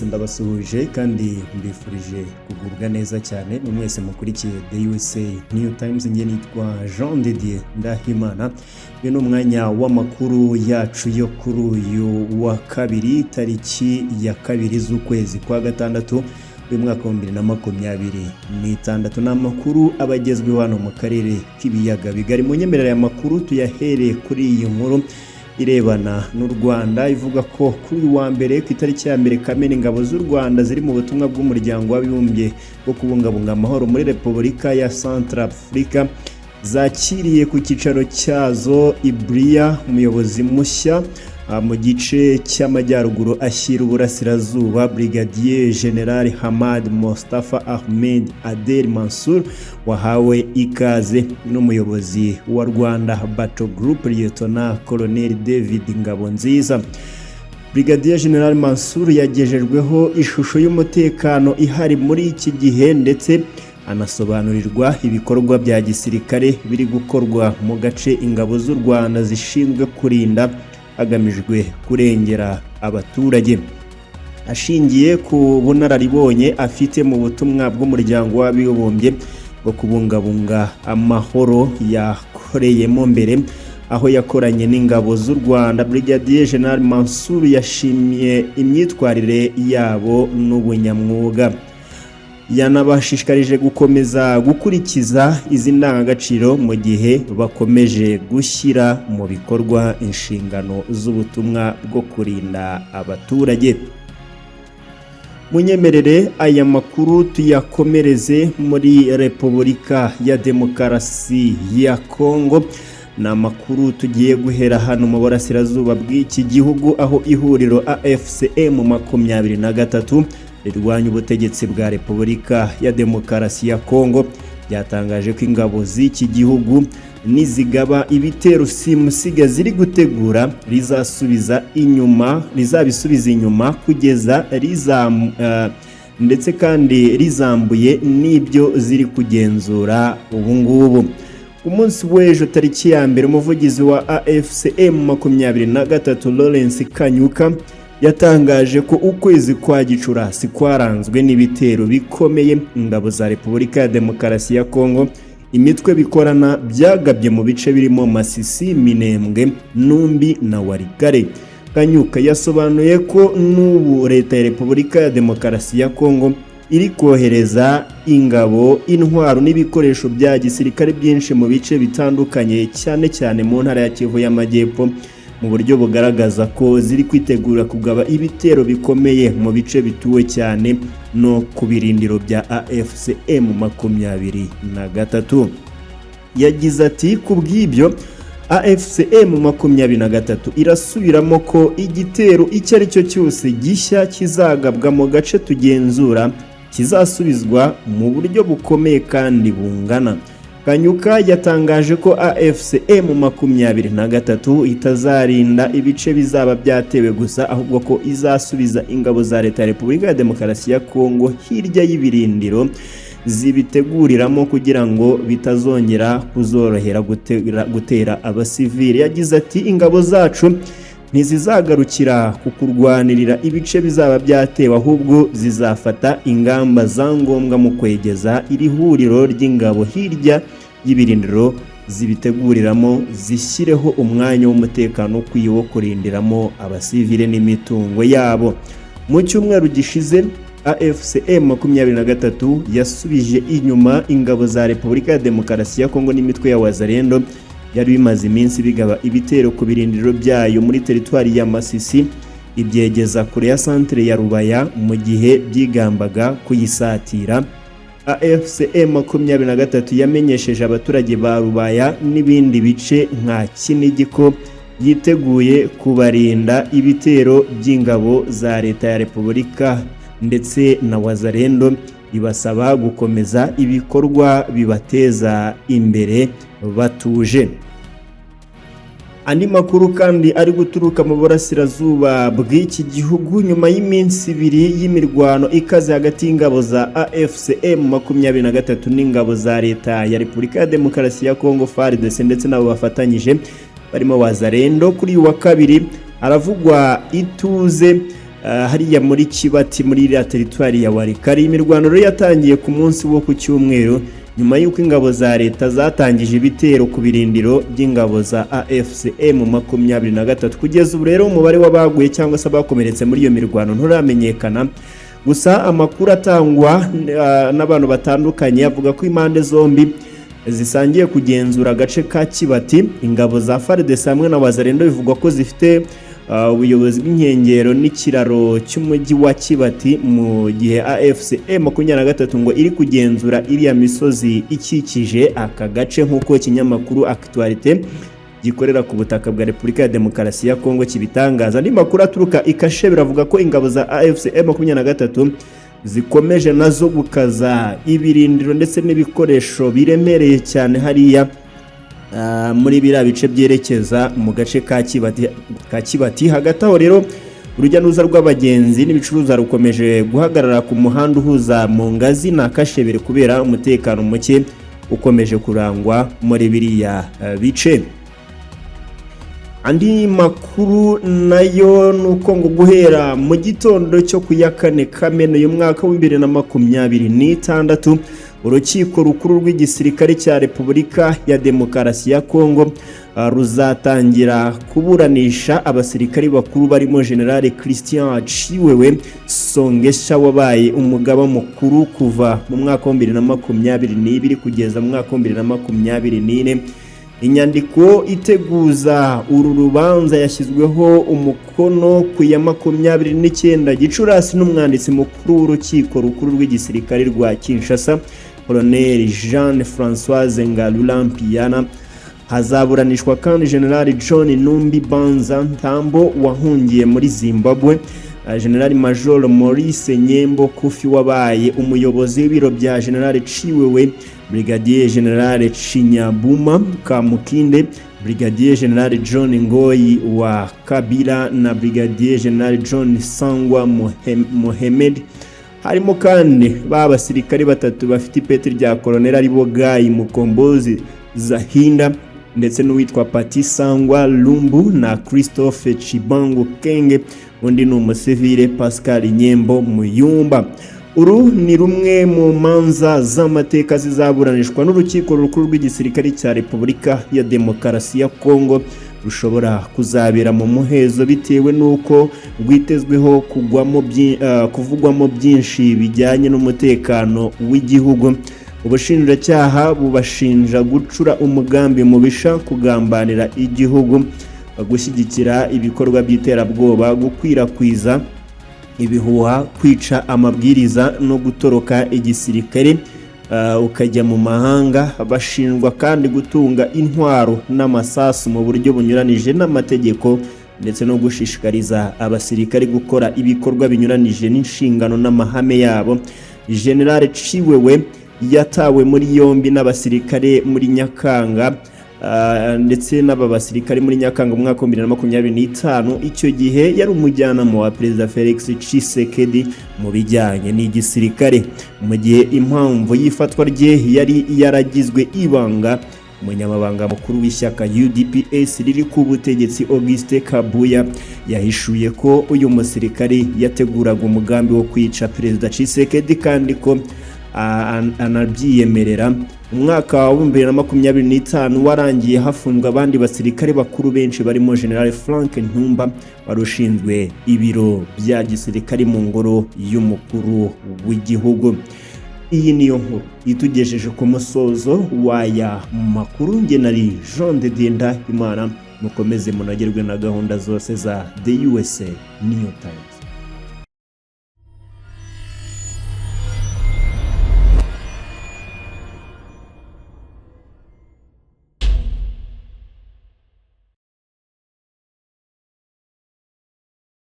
Ndabasuhuje kandi mbifurije kugubwa neza cyane mu mwese mukurikiye The USA New Times. Njye nitwa Jean de Dieu Ndahimana. Uyu ni umwanya w'amakuru yacu yo kuri uyu wa kabiri, tariki ya 2 z'ukwezi kwa gatandatu, uyu mwaka wa 2026. Ni amakuru aba agezweho hano mu karere k'ibiyaga bigari. Mu nyemerera, aya makuru tuyahereye kuri iyi nkuru irebana n'u Rwanda, ivuga ko kuri uyu wa mbere, ku itariki ya 1 Kamena, ingabo z'u Rwanda ziri mu butumwa bw'Umuryango w'Abibumbye bwo kubungabunga amahoro muri Repubulika ya Centrafrica zakiriye ku cyicaro cyazo i Bria umuyobozi mushya mu gice cy'amajyaruguru ashyira uburasirazuba, Brigadier General Hamad Mostafa Ahmed Adel Mansour, wahawe ikaze n'umuyobozi wa Rwanda Battle Group, Lieutenant Colonel David Ngabonziza. Brigadier General Mansour yagejejweho ishusho y'umutekano ihari muri iki gihe, ndetse anasobanurirwa ibikorwa bya gisirikare biri gukorwa mu gace ingabo z'u Rwanda zishinzwe kurinda, hagamijwe kurengera abaturage. Ashingiye ku bunararibonye afite mu butumwa bw'Umuryango w'Abibumbye bwo kubungabunga amahoro yakoreyemo mbere, aho yakoranye n'ingabo z'u Rwanda, Brigadier General Mansour yashimye imyitwarire yabo n'ubunyamwuga. Yanabashishikarije gukomeza gukurikiza izi ndangagaciro mu gihe bakomeje gushyira mu bikorwa inshingano z'ubutumwa bwo kurinda abaturage. Munyemerere aya makuru tuyakomereze muri Repubulika ya Demokarasi ya Kongo. Ni amakuru tugiye guhera hano mu burasirazuba bw'iki gihugu, aho ihuriro AFC M 23 rirwanya ubutegetsi bwa Repubulika ya Demokarasi ya Kongo byatangaje ko ingabo z'iki gihugu nizigaba ibitero simusiga ziri gutegura, rizasubiza inyuma, rizabisubiza inyuma kugeza rizam ndetse kandi rizambuye n'ibyo ziri kugenzura ubu ngubu. Ku munsi w'ejo, tariki ya 1, umuvugizi wa AFC M 23, Lawrence Kanyuka, yatangaje ko ukwezi kwa Gicurasi kwaranzwe n'ibitero bikomeye ingabo za Repubulika ya Demokarasi ya Kongo, imitwe bikorana byagabye mu bice birimo Masisi, Minembwe, Numbi na Walikale. Kanyuka yasobanuye ko n'ubu leta ya Repubulika ya Demokarasi ya Kongo iri kohereza ingabo, intwaro n'ibikoresho bya gisirikare byinshi mu bice bitandukanye, cyane cyane mu ntara ya Kivu y'Amajyepfo, mu buryo bugaragaza ko ziri kwitegura kugaba ibitero bikomeye mu bice bituwe cyane no ku birindiro bya AFC M 23. Yagize ati: "Ku bw'ibyo, AFC M 23 irasubiramo ko igitero icyo ari cyo cyose gishya kizagabwa mu gace tugenzura kizasubizwa mu buryo bukomeye kandi bungana." Kanyuka yatangaje ko AFC M 23 itazarinda ibice bizaba byatewe gusa, ahubwo ko izasubiza ingabo za leta ya Repubulika ya Demokarasi ya Kongo hirya y'ibirindiro zibiteguriramo, kugira ngo bitazongera kuzorohera gutera abasivili. Yagize ati: "Ingabo zacu ntizizagarukira ku kurwanirira ibice bizaba byatewe, ahubwo zizafata ingamba za ngombwa mu kwegeza iri huriro ry'ingabo hirya y'ibirindiro zibiteguriramo, zishyireho umwanya w'umutekano ukwiye wo kurindiramo abasivile n'imitungo yabo." Mu cyumweru gishize, AFC M 23 yasubije inyuma ingabo za Repubulika ya Demokarasi ya Kongo n'imitwe ya Wazalendo byari bimaze iminsi bigaba ibitero ku birindiro byayo muri teritwari ya Masisi, ibyegeza kure ya santere ya Rubaya mu gihe byigambaga kuyisatira. AFC M 23 yamenyesheje abaturage ba Rubaya n'ibindi bice nka Kinigi ko yiteguye kubarinda ibitero by'ingabo za leta ya Repubulika ndetse na Wazalendo, ibasaba gukomeza ibikorwa bibateza imbere batuje. Andi makuru kandi ari guturuka mu burasirazuba bw'iki gihugu: nyuma y'iminsi 2 y'imirwano ikaze hagati y'ingabo za AFC M 23 n'ingabo za leta ya Repubulika ya Demokarasi ya Kongo, FARDC, ndetse n'abo bafatanyije barimo Wazalendo, kuri uyu wa kabiri haravugwa ituze. hariya muri Kibati, muri iriya teritwari ya Walikale. Imirwano rero yatangiye ku munsi wo ku cyumweru, nyuma y'uko ingabo za leta zatangije ibitero ku birindiro by'ingabo za AFC M23. Kugeza ubu rero, umubare w'abaguye cyangwa se abakomeretse muri iyo mirwano nturamenyekana. Gusa amakuru atangwa n'abantu batandukanye avuga ko impande zombi zisangiye kugenzura agace ka Kibati. Ingabo za FARDC hamwe na Wazalendo bivugwa ko zifite ubuyobozi bw'inkengero n'ikiraro cy'umujyi wa Kibati, mu gihe AFC M23 ngo iri kugenzura iriya misozi ikikije aka gace, nk'uko ikinyamakuru Actualité gikorera ku butaka bwa Repubulika ya Demokarasi ya Kongo kibitangaza. Andi makuru aturuka i Kashe biravuga ko ingabo za AFC M23 zikomeje nazo gukaza ibirindiro ndetse n'ibikoresho biremereye cyane hariya muri biriya bice byerekeza mu gace ka Kibati. Hagati aho rero, urujya n'uruza rw'abagenzi n'ibicuruzwa rukomeje guhagarara ku muhanda uhuza Mungazi na Kashebere kubera umutekano muke ukomeje kurangwa muri biriya bice. Andi makuru nayo ni uko ngo guhera mu gitondo cyo ku ya 4 Kamena uyu mwaka wa 2026, Urukiko Rukuru rw'Igisirikare cya Repubulika ya Demokarasi ya Kongo ruzatangira kuburanisha abasirikari bakuru barimo General Christian Tshiwewe Songesha, wabaye umugaba mukuru kuva mu mwaka wa 2022 kugeza mu mwaka wa 2024. Inyandiko iteguza uru rubanza yashyizweho umukono ku ya 29 Gicurasi n'umwanditsi mukuru w'Urukiko Rukuru rw'Igisirikare rwa Kinshasa, Colonel Jean Françoise Ngalula Mpiana. Hazaburanishwa kandi General John Numbi Banza Ntambo wahungiye muri Zimbabwe, General Major Maurice Nyembo Kufi wabaye umuyobozi w'ibiro bya General Tshiwewe, Brigadier General Chinyabuma Kamukinde, Brigadier General John Ngoyi wa Kabila na Brigadier General John Sangwa Mohamed. Harimo kandi ba basirikari batatu bafite ipeti rya koloneli, aribo Guy Mukombozi Zahinda ndetse n'uwitwa Pati Sangwa Lumbu na Christophe Chibangu Kenge. Undi ni umusivile, Pascal Nyembo Muyumba. Uru ni rumwe mu manza z'amateka zizaburanishwa n'Urukiko Rukuru rw'Igisirikare cya Repubulika ya Demokarasi ya Kongo, rushobora kuzabera mu muhezo bitewe n'uko rwitezweho kuvugwamo byinshi bijyanye n'umutekano w'igihugu. Ubushinjacyaha bubashinja gucura umugambi mubisha, kugambanira igihugu, gushyigikira ibikorwa by'iterabwoba, gukwirakwiza ibihuha, kwica amabwiriza no gutoroka igisirikare ukajya mu mahanga. Bashinjwa kandi gutunga intwaro n'amasasu mu buryo bunyuranije n'amategeko, ndetse no gushishikariza abasirikare gukora ibikorwa binyuranije n'inshingano n'amahame yabo. General Tshiwewe yatawe muri yombi n'abasirikare muri Nyakanga, ndetse n'aba basirikare muri Nyakanga mu mwaka wa 2025. Icyo gihe yari umujyanama wa Perezida Felix Tshisekedi mu bijyanye n'igisirikare. Mu gihe impamvu y'ifatwa rye yari yaragizwe ibanga, Umunyamabanga Mukuru w'ishyaka UDPS riri ku butegetsi, Auguste Kabuya, yahishuye ko uyu musirikare yateguraga umugambi wo kwica Perezida Tshisekedi, kandi ko anabyiyemerera. Umwaka wa 2025 warangiye hafunzwe abandi basirikare bakuru benshi, barimo General Frank Ntumba wari ushinzwe ibiro bya gisirikare mu ngoro y'umukuru w'igihugu. Iyi niyo nkuru itugejeje ku musozo w'aya makuru. Nge nari Jean de Dinda Imana. Mukomeze munogerwe na gahunda zose za The USA New Times.